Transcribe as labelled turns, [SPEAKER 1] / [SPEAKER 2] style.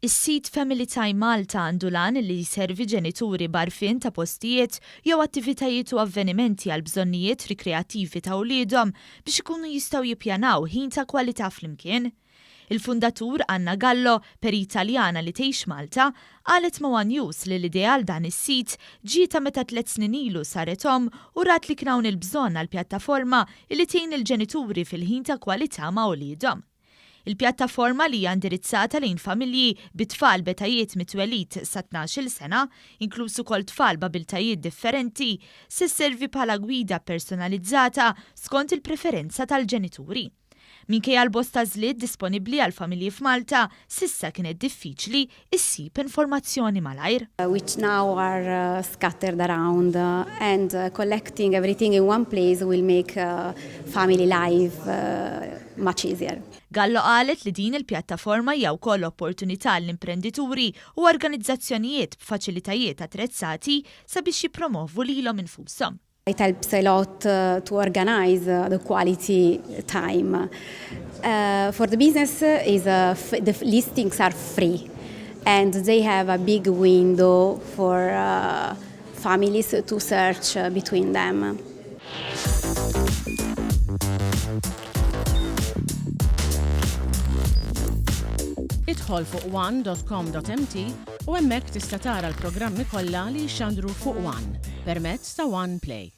[SPEAKER 1] Is-sit Family Time Malta għandu l-għan li jservi ġenituri b'għarfien ta' postijiet jew attivitajiet u avvenimenti għall-bżonnijiet rikreattivi ta' uliedhom biex ikunu jistgħu jippjanaw ħin ta' kwalità flimkien. Il-fundatur Anna Gallo, perit Taljana li tgħix Malta, qalet ma' one News li l-idea għal dan is-sit ġietha meta tlett snin ilu saret omm u rat li kien hawn il-bżonn għal pjattaforma li tgħin lill-ġenituri fil-ħin ta' kwalità ma' uliedhom. Il-pjattaforma li hija indirizzata lejn familji bi tfal b'etajiet mit-twelid sa 12-il sena, inkluż ukoll tfal b'abiltajiet differenti, se sservi bħala gwida personalizzata skont il-preferenza tal-ġenituri. Minkejja l-bosta għażliet disponibbli għall-familji f'Malta, s'issa kienet diffiċli issib informazzjoni malajr.
[SPEAKER 2] Which now are scattered around and collecting everything in one place will make family life much easier.
[SPEAKER 1] Gallo qalet li din il-pjattaforma hija wkoll opportunità għall-imprendituri u organizzazzjonijiet b'faċilitajiet attrezzati sabiex jippromovu lilhom infushom.
[SPEAKER 2] It helps a lot to organize the quality time. For the business is the listings are free and they have a big window for families to search between them.
[SPEAKER 3] Idħol fuq one.com.mt u hemmhekk tista' tara l-programmi kollha li jixxandru fuq One permezz ta' One Play.